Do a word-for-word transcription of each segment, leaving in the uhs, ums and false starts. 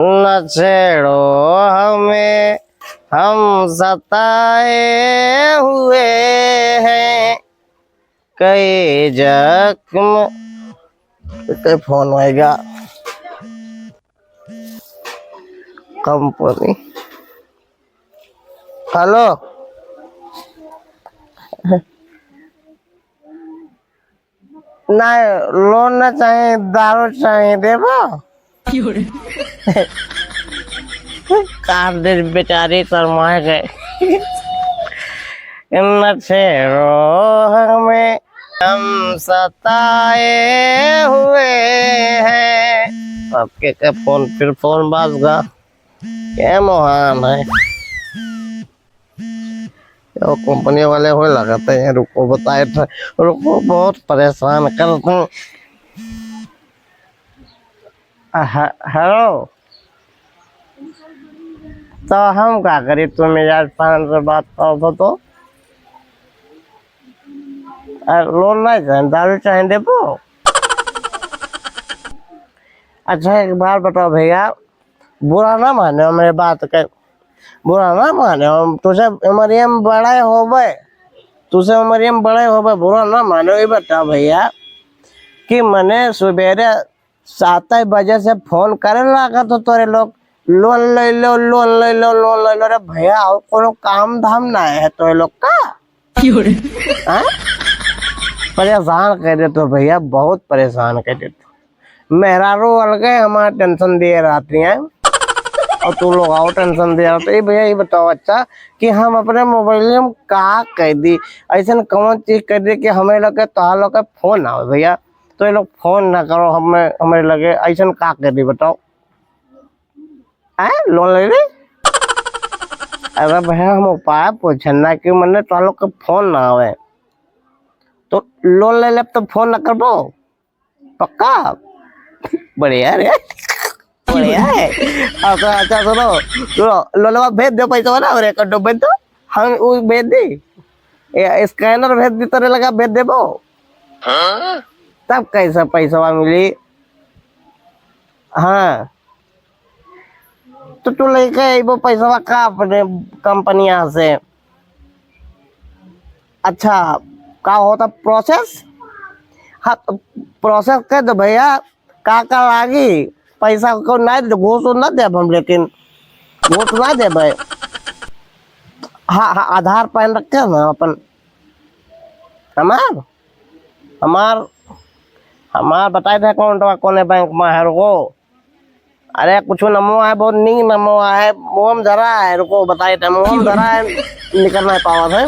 न छेड़ो हमें, हम सताए हुए हैं, कई जख्म। के फोन आएगा? कंपनी। हेलो। नहीं, लोन ना चाही, दारू चाही, देबो? काट दे बेचारी, शर्मा गए। न छेड़ो हमें, हम सताए हुए हैं। आपके का फोन, फिर फोन बाज गा। क्या मोहान है? यो कंपनी वाले हो लगत है, रुको बताए थे, रुको बहुत परेशान करत हैं। अ, ह-, हेलो, तो हम का करी, तुम यार पाँच सौ बात करो तो, तो? अ, लोन नहीं चाहे, दारू चाहे देबो? अच्छा, एक बात बताओ भैया, बुरा ना माने मेरे बात के, बुरा ना माने, हम तुझे उमरिया में बड़े होबे, तुझे उमरिया में बड़े होबे, बुरा ना माने। ये बताओ भैया कि मने सुबेरे सात बजे से फोन करे लागत हो तोरे लोग, लोन ले लो, लोन ले लो, लोन ले लो। अरे भैया, और कोनो काम धाम ना है तोरे लोग का? क्यों रे? हाँ? परेशान कर देते हो भैया, बहुत परेशान कर देते हो। मेहरारू अलगे हमारा टेंशन दिए रहती हैं और तू लोग आओ टेंशन दिए रहते। ए भैया, ये बताओ अच्छा कि हम अपने मोबाइल में का कर दी, ऐसन कौन चीज कर दी कि हमें लोग के, तोहार लोग के फोन आवे भैया, तो ये लोग फोन ना करो हमें, हमारे लगे, ऐसन का कर दी बताओ? आए, लोन ले ले? अरे भैया, हम उपाय पूछन ना कि मने तोहार लोग के फोन ना आवे, तो लोन ले ले तो फोन ना करबो? पक्का? बढ़िया रे, बढ़िया है। अच्छा, अच्छा, सुनो, सुनो, लोनवा भेज दो, पैसा ना, और एक भेज दो, हम उ भेज दी, ए, स्कैनर भेज दी, तोरे लगा भेज देबो। हाँ? तब कैसे पैसा मिली? हाँ, तो तू लेके अइबो पैसवा का अपने कंपनिया से? अच्छा, का होता प्रोसेस? हाँ, तो प्रोसेस कह दो भैया, का का लागी? पैसा को ना दे, घूस ना देब हम, लेकिन घूस ना देबे। हाँ, हाँ, आधार पैन रखे ना अपन। हमार, हमार, हमार बताए दे अकाउंटवा कोने बैंक में है, रुको। अरे, कुछ नमो है, बहुत नीक नमो है, मुँह में धरा है, रुको, बताए थे, मुँह में धरा है, निकल नहीं पावा है।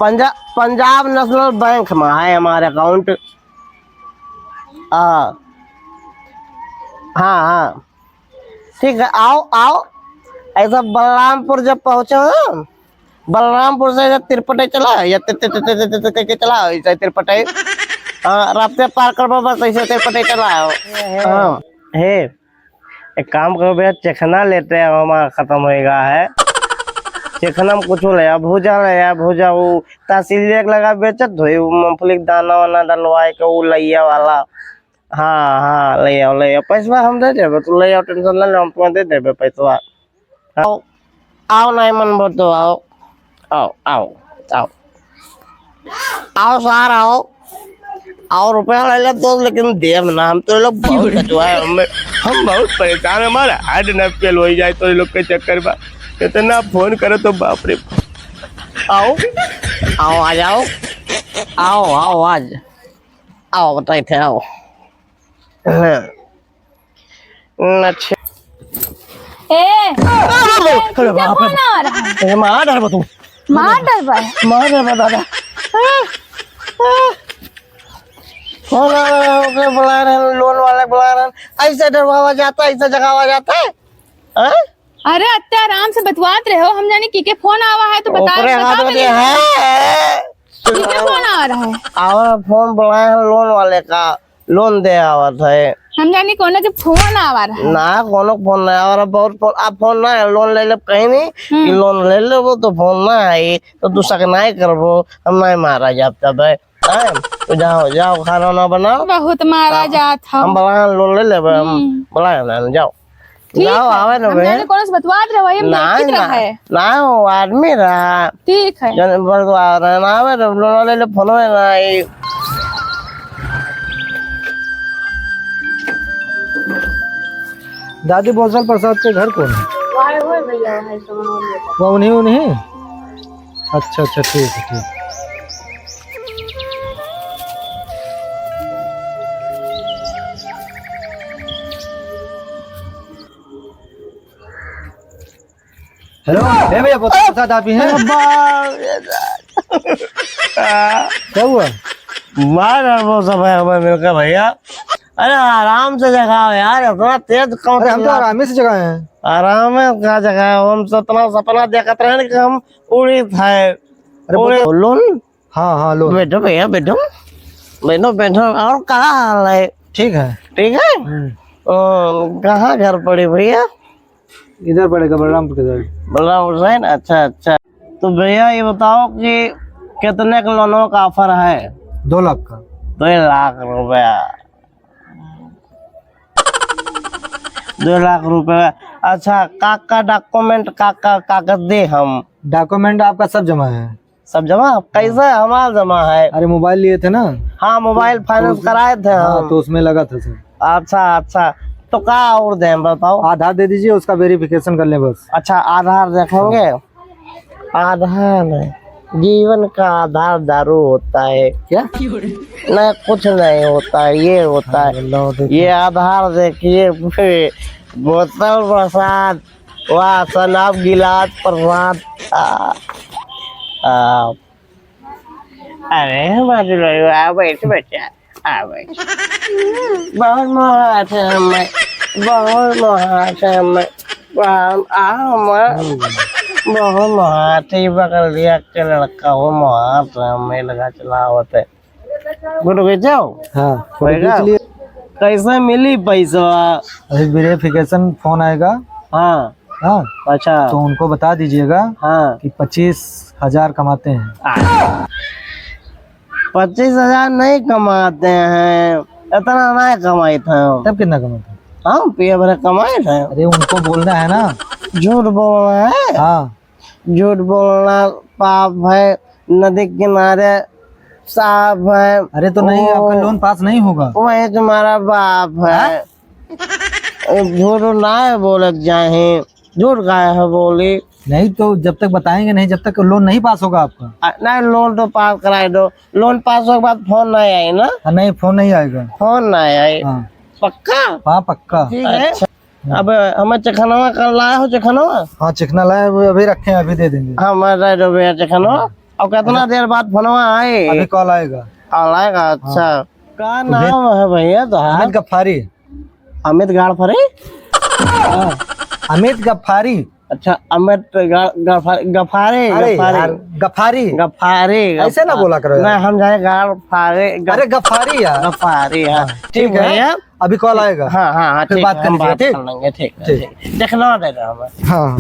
पंजा-, पंजाब नेशनल बैंक में है हमारे अकाउंट। हाँ, हाँ, हाँ, ठीक है, आओ, आओ। ऐसा बलरामपुर जब पहुँचे हो, बलरामपुर से इधर तिरपटे चला, या ति-, ति-, ति-, ति-, ति-, ति-, ति-, चला, ऐसे तिरपटे। हाँ, रास्ते पार करबो बस, ऐसे तिरपटे चला आओ। हाँ, हे, एक काम करो भैया, चखना लेते हैं, हमारा खत्म होएगा है। चखना में कुछ ले आओ, भूजा ले आओ, भूजा वो तहसील एक लगा बेचत होई, वो मूंगफली के दाना वाना डलवाए के, वो लइया वाला। हाँ, हाँ, ले आओ, ले आओ, पैसवा हम दे देबे, तू ले आओ, टेंशन ना ले, हम तुम्हें दे देबे पैसवा। आओ, आओ, नहीं मन भर तो आओ, आओ, आओ, आओ, आओ सार, आओ, आओ, रुपया ले ले तो, लेकिन देब ना, हम तो ये लोग बहुत कचुआ है, हम, हम बहुत परेशान है, हमारा heart ना fail हो जाए तो ये लोग के चक्कर में, इतना फोन करो तो बाप रे, आओ, आओ, आ जाओ, आओ, आओ, आज, आओ, बताए थे, आओ। हाँ। अच्छा। ए, अरे बाप रे, तुझे अरे बाप रे। फोन आ रहा है। ए, मार डालबो तू। मार डालबा? मार डालबा दादा। फोन आ रहा है, ओके बुला रहे हैं, लोन वाले बुला रहे हैं। ऐसे डरवावा जाता है, ऐसे जगावा जाता है? हाँ? अरे अत्ते आराम से बतवात रहे हो, हम जाने की के फोन आवा है तो बता, ओकरे हाथ में है। की के फोन आ रहा है? और फोन बुलाए हैं लोन वाले का, लोन दे आवत है। हम जानी कोनो के फोन आवा रहा है। ना, कोनो फोन ना आवा रहा, बहुत फोन, आप फोन ना है, लोन ले ले कहीं नहीं, हम्म। कि लोन ले लेबो तो फोन ना आई, तो दूसरा के नहीं करबो, हम नहीं मारा जाब तब है। हैं? तो जाओ, जाओ, खाना वाना बनाओ। बहुत मारा हम, जात हौ। हम बलान लोन ले लेबे, हम हम्म। बलान, जाओ। ठीक जाओ, है। आवे ना हम बे। जाने कौन से बतवात रहे, हम ना, देखित ना, रहे। ना, वो आदमी रहा। ठीक है। जन बतवा रहे ना, आवे तो लोन ले ले, फोन में ना आई। दादी, बौसल प्रसाद के घर कौन है? वही, वही भैया, वही सामान वाले का। वो उन्हीं, उन्हीं? अच्छा, अच्छा, ठीक है, ठीक। हेलो, ए भैया, बौसल प्रसाद आप ही हैं? अरे बाप रे। क्या हुआ? मार और वो सब है हमें मिलकर भैया। अरे आराम से जगाओ यार, इतना तेज कौन अरे हम तो चिल्ला- आराम से जगाए हैं। आराम है, क्या जगह है? हम सपना, सपना देखत रहे कि हम उड़ित है। अरे उड़े- बोलो। लोन? हाँ, हाँ, लोन। बैठो भैया, बैठो। बैठो, बैठो। और का हाल है? ठीक है। ठीक है? हम्म। ओ, कहाँ घर पड़े भैया? इधर पड़ेगा, बलरामपुर के साइड। बलरामपुर साइड? अच्छा, अच्छा। तो भैया, ये बताओ कि कितने का लोन का offer है? दो लाख का। दो लाख रुपया। दो लाख रुपया। अच्छा, का का document, का का कागज दे हम? Document आपका सब जमा है। सब जमा? कैसे हमार जमा है? अरे, mobile लिए थे ना? हाँ, mobile तो finance उसमें कराए थे हाँ, हम। तो उसमें लगा था सर। अच्छा, अच्छा, तो का और दें, बताओ? आधार दे दीजिए, उसका verification कर लें बस। अच्छा, आधार देखेंगे। हाँ। आधार है, जीवन का आधार दारू होता है। क्या? नहीं, कुछ नहीं होता है, ये होता है। हाँ, लो, देखो। ये आधार देखिए, बोतल प्रसाद, वाह, शराब गिलास प्रसाद। आ, आ, अरे, हमारे लोग, आ बैठ बच्चा, आ बैठ। बहुत मोहात है हमें, बहुत मोहात है हमें। आ, आ, हमें बहुत मोहात है, बगल दिया के लड़का हो, मोहात है हमें, लगा चलावत है। गुड हो गई जाओ? हाँ, फोटो होएगा? खींच लिए। कैसे मिली पैसा? अभी verification phone आएगा। हाँ। हाँ। अच्छा। तो उनको बता दीजिएगा हाँ। कि पच्चीस हजार कमाते हैं। आ। पच्चीस हजार नहीं कमाते हैं, इतना नहीं कमाई था। तब कितना कमाते हैं? हम पिए भरे कमाई थे। अरे उनको बोलना है ना। झूठ बोलना है? हाँ। झूठ बोलना पाप है, नदी किनारे सांप है। अरे तो नहीं, वो आपका लोन पास नहीं होगा। वही तुम्हारा बाप है। हाँ? ए, झूठ ना है बोलत जाहे, झूठ काहे है बोली? नहीं तो जब तक बताएंगे नहीं, जब तक लोन नहीं पास होगा आपका। आ, नहीं, लोन तो पास कराए दो, लोन पास होके बाद फोन नहीं आई ना? हाँ, नहीं, फोन नहीं आएगा। फोन नहीं आई। हाँ। पक्का? हाँ, पक्का। ठीक है। अच्छा। अब हमें चखनवा कर लाए हो, चखनवा? हाँ, चखना लाए, वो अभी रखे हैं, अभी दे देंगे। हाँ, मैं दे दो भैया चखनवा। हाँ। और कितना देर बाद फोनवा आए? अभी कॉल आएगा। कॉल आएगा, अच्छा। हाँ। का नाम है भैया तोहार? अमित गफ्फारी। अमित गाड़फरे? हाँ, अमित गफ्फारी। अच्छा, अमित गा-, गफा-, गफारे, अरे गफारे। यार, गफारी। गफारे, ऐसे ना गफा-, बोला करो यार। नहीं, हम जाने गाड़फारे, गफ-, अरे गफारी यार। गफारी, हाँ। हाँ, ठीक ठीक है। भैया। अभी कॉल आएगा। हाँ, हाँ, हाँ, फिर ठीक बात है, हम करेंगे, बात ठीक? कर लेंगे, ठीक है, ठीक। ठीक। देखना दे रहा हूँ मैं। हाँ।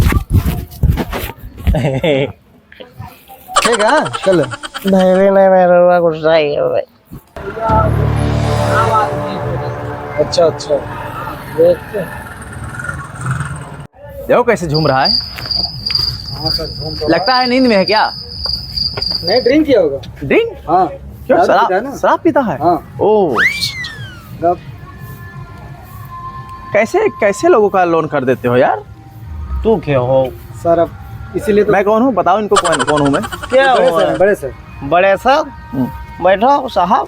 ठीक है, हाँ, चलो। नहीं, नहीं, नहीं, मैं रउआ गुस्सा ही है भाई। अच्छा, अच्छा। देखते हैं। देखो कैसे झूम रहा है। हाँ सर, झूम तो रहा है। लगता है नींद में है क्या? नहीं, drink किया होगा। Drink? हाँ। क्यों, शराब शराब, पीता है ना? शराब पीता है? हाँ। ओह। गप। कैसे, कैसे लोगों का लोन कर देते हो यार? तू क्या हो? सर, अब इसीलिए तो मैं कौन हूँ? बताओ इनको, कौन, कौन हूँ मैं? क्या बड़े हो? सर, बड़े सर। बड़े सर? हम्म। बैठो साहब।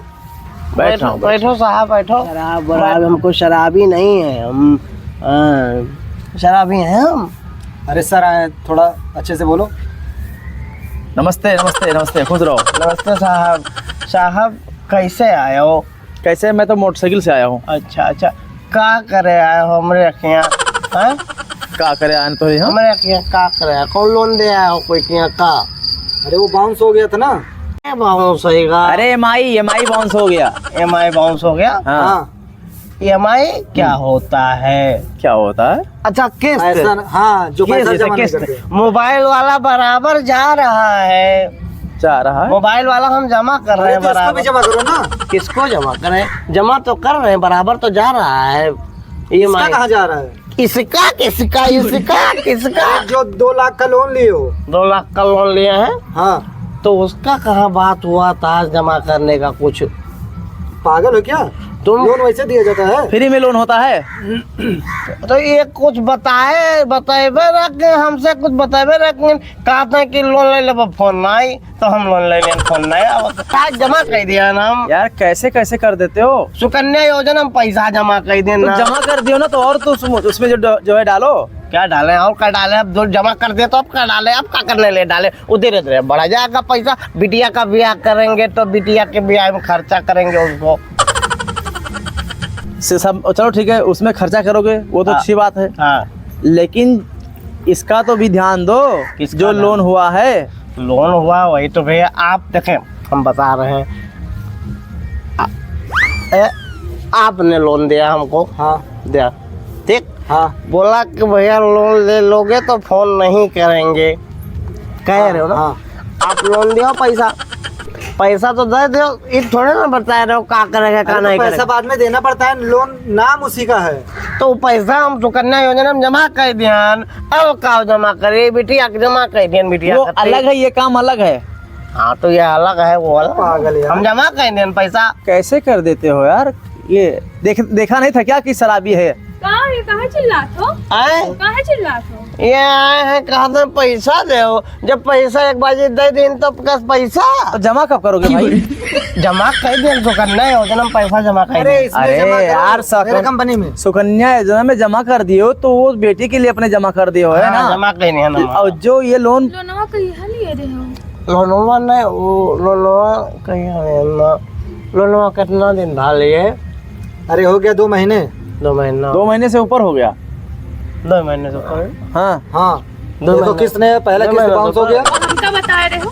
बैठ रहा हूँ, बैठ बैठो साहब, बैठो। शराब वराब, हमको शराबी नहीं है हम, हाँ, शराबी हैं हम। अरे सर, आए, थोड़ा अच्छे से बोलो। नमस्ते, नमस्ते, नमस्ते, खुश रहो। नमस्ते साहब। साहब, कैसे आए हो? कैसे? मैं तो मोटरसाइकिल से आया हूँ। अच्छा, अच्छा। का करे आए हो हमरे यहाँ? हाँ? का करे आए तो हम? हमरे यहाँ का करे आए? कौन लोन दे आए हो कोई के यहाँ का? अरे वो बाउंस हो गया था ना। क्या बाउंस होएगा? अरे ईएमआई, ईएमआई बाउंस हो गया। ईएमआई बाउंस हो गया? हाँ। हाँ। ईएमआई क्या हम्म। होता है? क्या होता है? अच्छा, किस्त। पैसा न-, हाँ, जो पैसा किस्त, जमा नहीं किस्त। करते। मोबाइल वाला बराबर जा रहा है। जा रहा है। मोबाइल वाला हम जमा कर रहे अरे हैं तो इसको भी बराबर। जमा करो ना। किसको जमा करें? जमा तो कर रहे हैं, बराबर तो जा रहा है। E M I इसका कहाँ जा रहा है? इसका, किसका, इसका, किसका? जो दो लाख का लोन लिए हो। दो लाख का लोन लिए हैं? हाँ। तो उसका कहाँ बात हुआ था जमा करने का कुछ? पागल हो क्या? तुम लोन वैसे दिया जाता है? फ्री में लोन होता है? तो ये कुछ बताए, बताएबे रख, हमसे कुछ बताएबे रख, कहते हैं कि लोन ले लेबो, फोन नहीं, तो हम लोन ले लें, फोन नहीं आवत। आज जमा कर दिया ना हम। यार, कैसे, कैसे कर देते हो? सुकन्या योजना में पैसा जमा कर देना। तो जमा कर दियो ना, तो और तो उसमें, उसमें जो ड-, जो है, डालो। क्या डालें? और क्या डालें? अब जो जमा कर दे तो अब क्या डालें? अब क्या करने ले डालें? उधर, उधर बढ़ा जाएगा पैसा। बिटिया का ब्याह करेंगे तो बिटिया के ब्याह में खर्चा करेंगे उसको। से सब, चलो ठीक है, उसमें खर्चा करोगे, वो तो हाँ। अच्छी बात है। हाँ। लेकिन इसका तो भी ध्यान दो, किसका जो ध्यान? लोन हुआ है। लोन हुआ, वही तो भैया, आप देखें, हम बता रहे हैं। आ, ए, आपने लोन दिया हमको। हाँ। दिया। ठीक? हाँ। बोला कि भैया, लोन ले लोगे तो फोन नहीं करेंगे, कह रहे हो ना? हाँ। आप लोन दियो, पैसा, पैसा तो दे दो। ये थोड़े ना बताए रहे हो का करेगा, का अरे तो नहीं पैसा करेगा। बाद में देना पड़ता है, लोन नाम उसी का है। तो पैसा हम सुकन्या योजना में जमा कर दियन, अब का जमा करे, बिटिया के जमा कर दियन, बिटिया वो खातिर। अलग है, ये काम अलग है। हाँ, तो ये अलग है, वो अलग। पागल यार। हम जमा कर दियन पैसा। कैसे कर देते हो यार? ये देख, देखा नहीं था क्या कि शराबी है? का है, काहे चिल्लात हो? आए? काहे चिल्लात हो? ये आए हैं, कहा था पैसा दे हो। जब पैसा एक बार दे दिन तो कस पैसा। तो जमा कब करोगे भाई? जमा कर दे, सुकन्या योजना में पैसा जमा कर अरे दे। इसमें अरे जमा करो, यार, मेरे सुकन-, कंपनी में। सुकन्या योजना में जमा कर दियो तो वो बेटी के लिए अपने जमा कर दियो, है हाँ, ना? जमा कर दिए ना। और जो ये लोन लोनवा कहिया लिए रहे हो? लोनवा नहीं, वो लोनवा कहिया है ना? लोनवा कितना दिन भा लिए? अरे हो गया दो महीने। दो महीना। दो महीने से ऊपर हो गया। दो महीने से ऊपर। हाँ। हाँ। दो देखो महीना। किस्त नहीं है, पहला दो किस्त महीना bounce हो गया। हमका बताए रहे हो?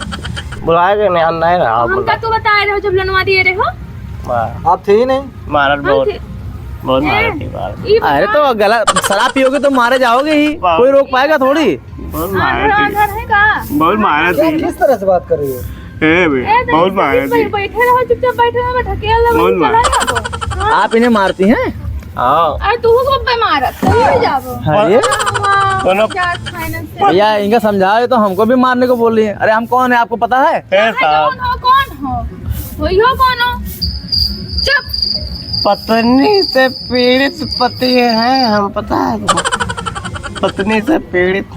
बुलाए के नहीं, हम नहीं रहा, हमका बोला। तो बताए रहे हो जब लोनवा दिए रहे हो? वाह। आप थे ही नहीं। मारत हम बहुत, थे। बहुत ए, मारत थी, मारत। ई अरे बता। तो गला, शराब पियोगे तो मारे जाओगे ही, वाह। कोई रोक पाएगा थोड़ी। बहुत मारत थी। आंधर है का? बहुत मारत क्या, थी। किस तरह से बात कर रही हो? ए बे, ए, तो बहुत ऐसे मारत ही थी। बैठे रहो, चुपचाप बैठे रहो, ढकेल दो, बहुत चला मार। जाओ। हाँ। आप इन्हें मारती हैं? हाँ। अरे तू को पे मारत, सही हो जाबो। अरे। हाँ, कोनो क्या finance से? भैया, इनका समझाओ, ये तो हमको भी मारने को बोल रही है। अरे, हम कौन है, आपको पता है? ए साहब। कौन हो, कौन हो? वही हो, कौन हो? चुप। पत्नी से पीड़ित पति हैं हम, पता है तुमको? पत्नी से पीड़ित।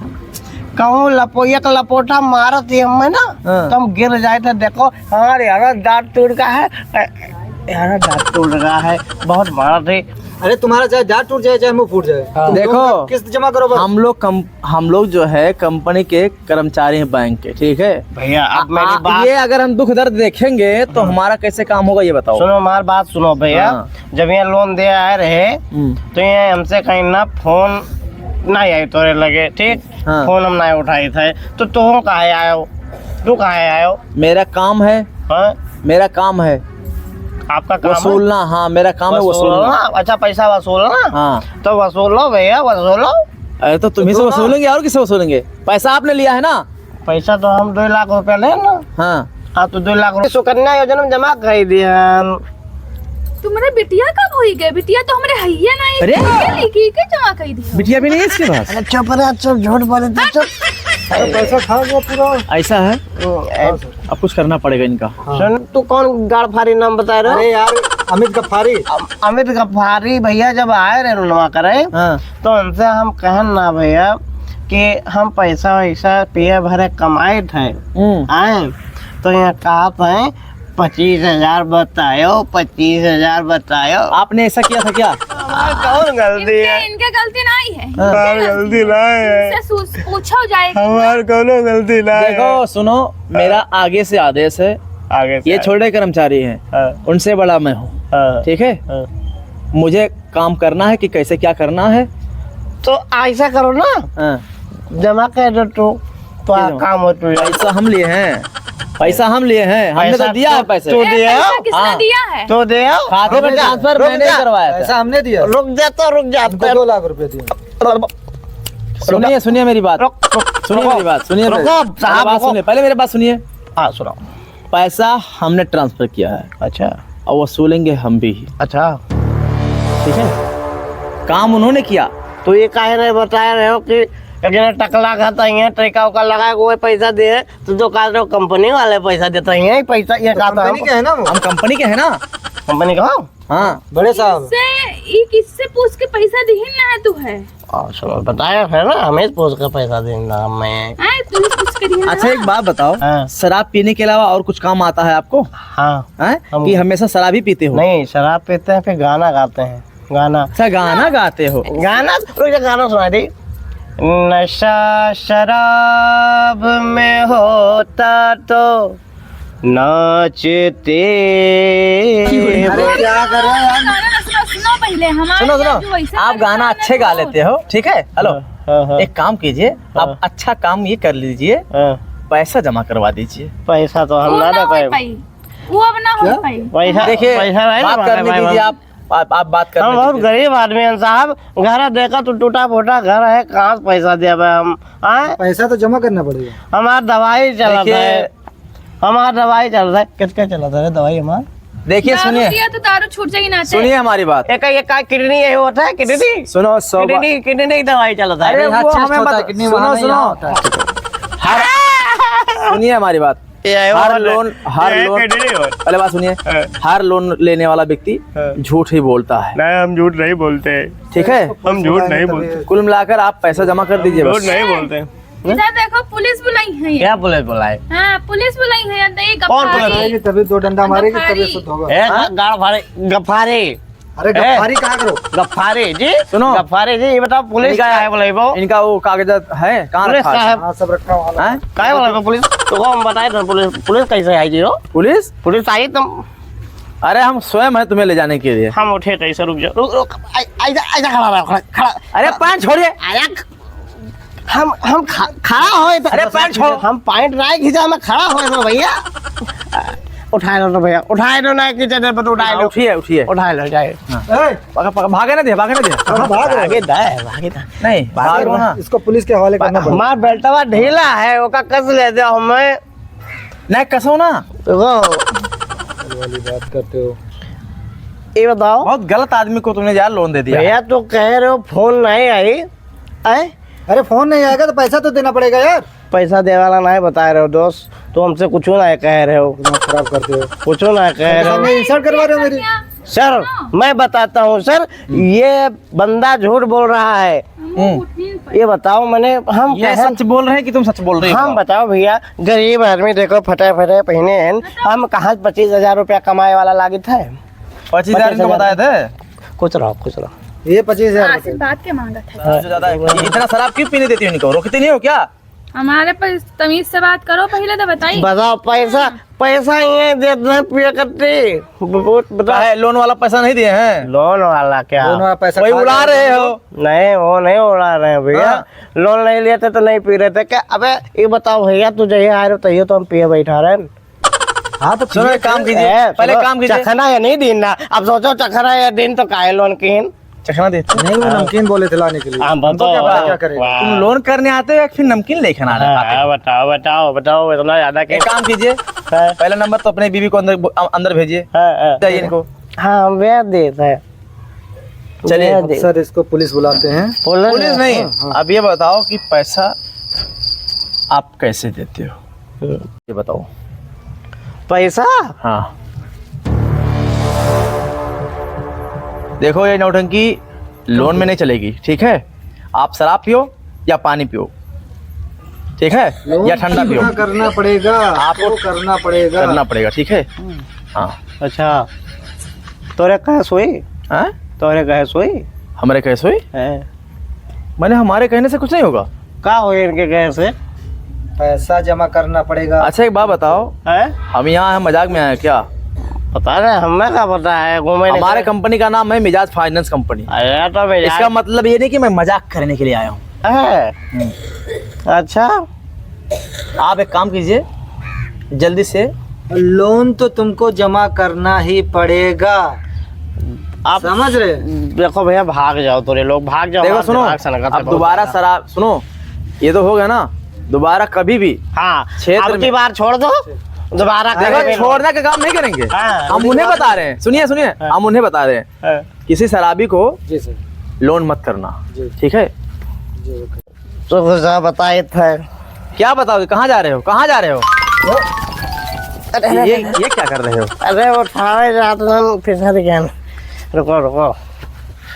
कहूँ लपो-, एक लपोटा मारत ही हमें ना, हाँ। तो हम गिर जाए थे। देखो, हमारे हरा दांत टूट गया है, ए, हरा दांत टूट गया है, बहुत मारत ही। अरे, तुम्हारा चाहे दांत टूट जाए, चाहे मुंह फूट जाए, हाँ। तुम देखो, लोग किस्त जमा करो बस। हम लोग कम-, हम लोग जो है कंपनी के कर्मचारी हैं बैंक के, ठीक है? भैया, आप आ, मेरी आ, बात ये अगर हम दुख दर्द देखेंगे तो हाँ। हमारा कैसे काम होगा, ये बताओ। सुनो, हमारी बात सुनो भैया। हाँ। जब ये लोन दे आए रहे, हम्म। तो ये हमसे कहीं ना फोन नहीं आई तोरे लगे, ठीक? हाँ। फोन हम नहीं उठाई थे, तो तू कहाँ आयो? तू कहाँ आयो? मेरा काम है। हाँ? मेरा काम है। आपका काम है? वसूलना, हाँ, मेरा काम है वसूलना। वसूलना। अच्छा, पैसा वसूलना? हाँ। तो वसूलो भैया, वसूलो। अरे, तो तुम्ही से वसूलना। वसूलेंगे, और किससे वसूलेंगे? पैसा आपने लिया है ना? पैसा तो हम दो लाख रुपया ले ना। हाँ। हाँ, तो दो लाख रुपया सुकन्या योजना में जमा कर दिया। तुम्हारे बिटिया कब होई गए? बिटिया तो हमरे हइये नहीं। अरे! ये लिखी के जमा कर दिया। बिटिया भी नहीं है इसके पास? अरे चुप रह, चुप, झूठ बोले तो चुप। अरे पैसा खा गया पूरा। ऐसा है? ओ, हाँ सर। अब कुछ करना पड़ेगा इनका। हाँ। सुन, तू कौन गड़फारी नाम बता रहे हो? अरे यार, अमित गफारी। अम-, अमित गफारी भैया जब आए रहे लोनवा करे, हाँ। तो उनसे हम कहन ना भैया कि हम पैसा वैसा पिए भरे कमाए थे। हम्म। आए, तो यहाँ कहा थे, "पच्चीस हजार बतायो, पच्चीस हजार बतायो।" आपने ऐसा किया था क्या? हमार कौन गलती इनके, है? इनके गलती नहीं है। हाँ। हमार गलती नहीं है। इनसे सू-, पूछो जाए। हमार कौनो गलती नहीं है। देखो, सुनो, मेरा आगे से आदेश है। आगे से ये आदेश। छोटे कर्मचारी हैं, हाँ। उनसे बड़ा मैं हूँ। हाँ। ठीक है? हाँ। मुझे काम करना है कि कैसे क्या करना है। तो ऐसा करो ना, हाँ। जमा कर दो तो, तो क्या जमा? काम हो तो यार। पैसा हम लिए हैं, पैसा हम लिए हैं, हमने तो पैसा दिया है तो, पैसे। तो ए, दिया? पैसा किसने हाँ। दिया है? तो दिया? खाते में रुक जा, ट्रांसफर रुक मैंने जा। करवाया था। पैसा हमने दिया। रुक जा तो रुक जा। हमको दो लाख रुपए दिए। सुनिए, सुनिए मेरी बात। रुक, रुक, सुनिए रुको। मेरी बात, सुनिए रुको, मेरी, साहब, मेरी बात रुको। सुनिए, पहले मेरी बात सुनिए। हाँ, सुनाओ। पैसा हमने transfer किया है। अच्छा। और वसूलेंगे हम भी। अच्छा। ठीक है? काम उन्होंने किया। तो ये काहे रहे बताए रहे हो कि एक जना टकला खाता है, टैका उका लगा के वो पैसा दिए, तो जो कहा रहे हो कंपनी वाले पैसा देते हैं, यही पैसा, ये तो कहा था कंपनी हम। के है ना वो? हम कंपनी के हैं ना। कंपनी का हो? हाँ। बड़े साहब। इससे, ई किससे पूछ के पैसा दिहिन ना है तू है? आ, सुनो, बताया है ना, हमें पूछ के पैसा देना मैं। आए, तू ही पूछ के दिहिन ना। अच्छा, एक बात बताओ, हाँ। शराब पीने के अलावा और कुछ काम आता है आपको? हाँ। हैं? हम कि हमेशा शराब ही पीते हो? नहीं, शराब पीते हैं, फिर गाना गाते हैं, गाना। अच्छा, गाना गाते हो? गाना, रुक जा, गाना सुना दे। नशा शराब में होता तो नाचते। अरे, क्या कर रहे हो यार? गाना ना सुनो, सुनो पहले, हमारे सुनो, यहाँ सुनो, जो वैसे आप गाना करते हैं अच्छे गा तो लेते हो, ठीक है? हेलो, हाँ, हाँ, हाँ। एक काम कीजिए, हाँ। आप अच्छा काम ये कर लीजिए, हाँ। पैसा जमा करवा दीजिए। पैसा तो हम वो ना ना दे हो पाए। पाई, वो अब ना हो क्या? पाई। पैसा, देखिए, पैसा नहीं बात मांगे करने भाई, दीजिए हम आप, आप, आप बात करने हम बहुत दीजिए। गरीब आदमी हैं साहब, घर देखा तो टूटा फूटा घर है, कहाँ से पैसा दिया भाई हम, आए? पैसा तो जमा करना पड़ेगा। हमार दवाई चलत देखिए, है। हमार दवाई चलत है। किसका चलत है रे दवाई हमार? देखिए, दारू सुनिए। पिया तो दारू छूट जाई ना ते। सुनिए हमारी बात। एक, एक का किडनी ये होता है, किडनी? सुनो, सौ बार किडनी, किडनी की दवाई चलत है। अरे, अरे, हाँ, वो चेस्ट हमें होता है, बता-, किडनी सुनो, वहाँ नहीं सुनो। होता है। हर, सुनिए हमारी बात। ये आयो हर वाला। लोन, हर ये लोन, किडनी हो। पहले बात सुनिए। हाँ। हर लोन लेने वाला व्यक्ति हाँ। झूठ ही बोलता है। नहीं, हम झूठ नहीं बोलते। ठीक है? हम झूठ नहीं बोलते। कुल मिलाकर आप पैसा जमा कर दीजिए झूठ बस। नहीं बोलते। इधर देखो, पुलिस बुलाई है ये। क्या पुलिस बुलाई? हाँ, पुलिस बुलाई है, ये कौन पुलिस गफ्फारी। बुलाई? तभी दो डंडा मारेगी, तभी गफ्फारी। शुद्ध होगा। ए, हाँ? गाड़ फाड़े, गफ्फारी। अरे, ए, गफ्फारी कहाँ करो? गफ्फारी जी। सुनो। गफ्फारी जी, ये बताओ, पुलिस इनका, काहे बुलाई वो? इनका वो कागजात है, कहाँ पुलिस रखा है? साहब। हाँ, सब रखा हुआ है। हैं? काहे बुलाई वो पुलिस? तो को हम बताए थे, पुलिस, पुलिस कैसे आई जी हो? पुलिस? पुलिस आई तुम। अरे, हम स्वयं हैं तुम्हें ले जाने के लिए। हम उठे कैसे? रुक जाओ, रुक, रुक, ऐ-, ऐसा, ऐसा खड़ा रहो, खड़ा, खड़ा। अरे, पैंट छोड़िए। अरे, हम, हम ख-, खड़ा होए तो अरे, पैंट छोड़ो। हम पैंट नाहीं खींचा, हम खड़ा होए तो भैया। उठाए लो तो भैया, उठाए लो ना, खींचे दे, पर उठाए हाँ, लो। उठिए, उठिए। उठाए लो, जाए। हाँ। ए! पकड़, पकड़, भागे ना दे, भागे ना दे। कहाँ भाग रहे हो? भागे दे, भागे दे। नहीं, भागे भागो ना। इसको पुलिस के हवाले करना पड़ेगा। हमार बेल्टवा ढीला है, ओका कस ले दे हमें। नहीं, कसो ना। वो वाली बात करते हो। ये बताओ। बहुत गलत आदमी को तुमने यार लोन दे दिया। भैया, तो कह रहे हो फोन नहीं आई, आए? अरे, फोन नहीं आएगा तो पैसा तो देना पड़ेगा यार। पैसा देवे वाला नहीं बता रहे हो दोस्त, तो हमसे कुछ ना कह रहे हो। दिमाग खराब करते हो। कुछ ना कह रहे हो। सामने insult करवा रहे हो मेरी। सर, मैं बताता हूँ सर, ये बंदा झूठ बोल रहा है। हम्म। ये बताओ, मैंने, हम ये कहे सच बोल रहे हैं कि तुम सच बोल रहे हो? हम बताओ भैया, गरीब आदमी देखो, फटे फटे पहने हैं, हम कहाँ से पच्चीस हजार रुपया कमाए वाला लागित है? पच्चीस हजार इनको बताए थे? कुछ रहो, कुछ रहो। ये पच्चीस हजार आसिफ रुपये। बात के मांगत है। हाँ। ज्यादा है। इतना शराब क्यों पीने देती हो इनको? रोकते नहीं हो क्या? हमारे पर तमीज से बात करो, पहले तो बताइए। बताओ, पैसा, हाँ। पैसा ये देते हैं, पिया करते। ब-, ब-, बताओ। काहे, लोन वाला पैसा नहीं दिए हैं? लोन वाला क्या? लोन वाला पैसा वही खा उड़ा गए रहे हो। नहीं, वो नहीं उड़ा रहे हैं भैया। हाँ। लोन नहीं लेते तो नहीं पी रहे थे क्या? अबे, ये बताओ भैया, तू जहिया आ रहे हो, तहिया तो हम पिए बैठा रहे हैं। हाँ, तो सुनो, एक काम कीजिए, ए, पहले सुनो, काम कीजिए। चखना या नहीं दीन ना। अब सोचो, चखना या दीन तो काहे लोन कीन? चखना देते हैं। नहीं, वो हाँ। नमकीन बोले थे लाने के लिए। हाँ, हमको क्या पता, क्या करें? वाह। तुम लोन करने आते हो या फिर नमकीन लेकर आने हाँ, आते हो? हाँ, बताओ, बताओ, बताओ, इतना ज्यादा क्या? एक काम कीजिए, हाँ। पहला नंबर तो अपने बीवी को अंदर, अंदर भेजिए। हाँ, हाँ। जाइए इनको। हाँ, हम भेज देते हैं। चलिए। भेज दे। सर, इसको पुलिस बुलाते हैं। पुलिस पुलिस नहीं। नहीं, हाँ, हाँ। अब ये बताओ कि पैसा आप कैसे देते हो? हम्म। ये बताओ। पैसा? हाँ। देखो, ये नौटंकी लोन में नहीं चलेगी, ठीक है? आप शराब पियो या पानी पियो, ठीक है? लोन या ठंडा पियो। चुकता करना पड़ेगा, आपको आपको करना पड़ेगा। करना पड़ेगा, ठीक है? हम्म। हाँ। अच्छा, तोरे कहे सोई? हाँ? तोरे कहे सोई? हमारे कहे सोई? हैं। मैंने हमारे कहने से कुछ नहीं होगा। का हो इनके कहे से? पैसा जमा करना पड़ेगा। अच्छा, एक बात बताओ, हैं? हम यहाँ हैं, मजाक में आए हैं क्या? पता नहीं, हमें का पता है, घूमे हमारे निकले। कंपनी का नाम है मिजाज फाइनेंस कंपनी। अरे, तो मिजाज इसका मतलब ये नहीं कि मैं मजाक करने के लिए आया हूँ। हैं? हम्म। अच्छा। आप एक काम कीजिए, जल्दी से। लोन तो तुमको जमा करना ही पड़ेगा। आप समझ रहे? देखो भैया, भाग जाओ, तोरे लोग भाग जाओ, देखो, हमारा सुनो, दिमाग सनकत है अब बहुत दोबारा ज्यादा। शराब, सुनो, ये तो हो गया ना, दोबारा कभी भी हाँ, क्षेत्र अब की में बार छोड़ दो, दोबारा देखो, करेंगे। छोड़ने का काम नहीं करेंगे। हाँ, हम उन्हें बता रहे हैं, सुनिए, सुनिए, हाँ। हम उन्हें बता रहे हैं, हाँ। किसी शराबी को जी सर। लोन मत करना, जी। ठीक है? जी, ओके। तो कुछ आप बताए थे। क्या बताओगे? कहाँ जा रहे हो? कहाँ जा रहे हो? अरे, ये, अरे, ये, अरे। ये क्या कर रहे हो? अरे, उठावे जात हन, फिसल गए। रुको, रुको।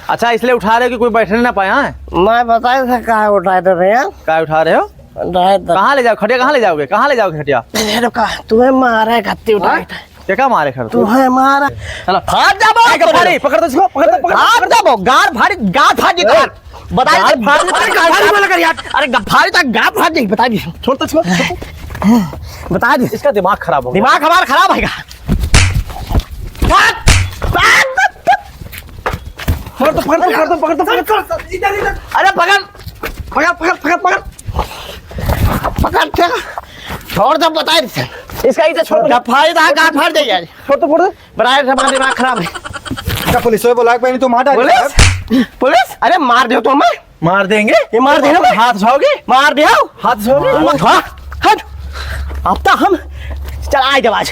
अच्छा, इसलिए उठा रहे हो कि कोई बैठने ना पाए, हाँ? मैं बताए थे, काहे उठाए थे भैया? काहे उठा रहे हो? उठाए थे। कहाँ ले जाओ खटिया? कहाँ ले जाओगे? कहाँ ले जाओगे खटिया? अरे, रुका, तुम्हें मारे खत्ती उठाए थे। हाँ? क्या, क्या मारे खर तू? तुम्हें मारा। चला, फाड़ दे बो, ए, गाल फाड़ी, पकड़ तो इसको, पकड़ तो, पकड़, फाड़ दे बो, गाल फाड़ी, गाल फाड़ दे, ए, गाल। बता दे, गाल फाड़ दे, अरे, गाल फाड़ बोला कर यार। अरे, गाल फाड़ी तो गाल फाड़ दे, बता दे। छोड़ तो इसको। बता दे। इसका दिमाग खराब हो गया। दिमाग हमारा खराब है का? फाड़, फाड़। पकड़ तो, पकड़ तो, पकड़ तो, पकड़ तो, पकड़ तो। अरे, पकड़, पकड़, पकड़, पकड़, पकड़। पकड़, क्या? छोड़ दो, बता दे। इसका ही तो छोड़ दो। गाल फाड़ दे, गाल फाड़ दे यार। छोड़ तो, छोड़ दे। बड़ा है, हमारा दिमाग खराब है। क्या पुलिस वाले बुला के पहले तो मार डालेंगे पुलिस? साहब। पुलिस? अरे मार दो तो हमें। मार देंगे। ये मार देना। हाथ उठाओगे? मार दो। हाथ उठाओगे? मत उठा। हट। अब तो हम चल आए जब आज।